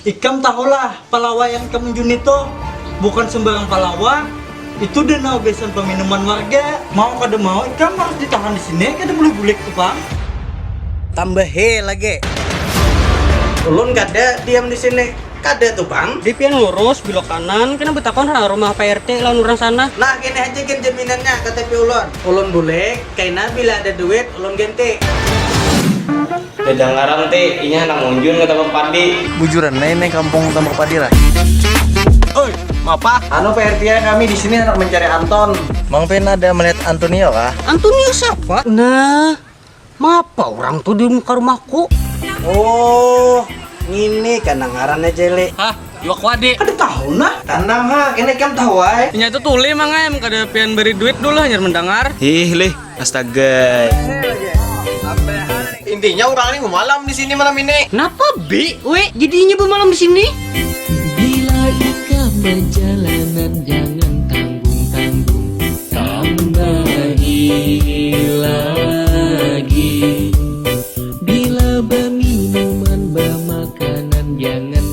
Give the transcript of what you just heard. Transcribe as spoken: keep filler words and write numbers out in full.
Ikam tahulah palawa yang ikam unjuni tuh bukan sembarang palawa. Itu danau gasan paminuman warga. Mau kada mau ikam harus ditahan di sini, kada boleh bulik tuh, Bang. Tambahe lagi. Ulun kada diam di sini. Kada tuh, Bang. Di pian lurus belok kanan, kena betakon ha rumah Pak R T lawan orang sana. Nah, kini aja gen jaminannya K T P ulun. Ulun bulik, kaina bila ada duit ulun ganti. Dadangaran ti inya handak munjun ka tambak padi. Bujuran nah ini kampung tambak padi lah. Oi, mapa? Anu Pak R T, kami di sini hendak mencari Anton. Mang Pen ada melihat Antonio kah? Antonio siapa? Nah, mapa orang tuh di muka rumahku? Oh, ngini kan ngarannya Jele. Hah, iwak wadi. Kada tahu nah. Tenang ha, kini kam tahu ay. Inya itu tuli mang em, kada pian beri duit dulu hanyar mendengar. Hih lih, astaga. Intinya orang ini mau malam di sini malam ini. Kenapa bi? Weh, jadinya bermalam di sini? Bila ikam bajalanan jangan tanggung-tanggung, tambahi lagi. Bila baminuman bamakanan jangan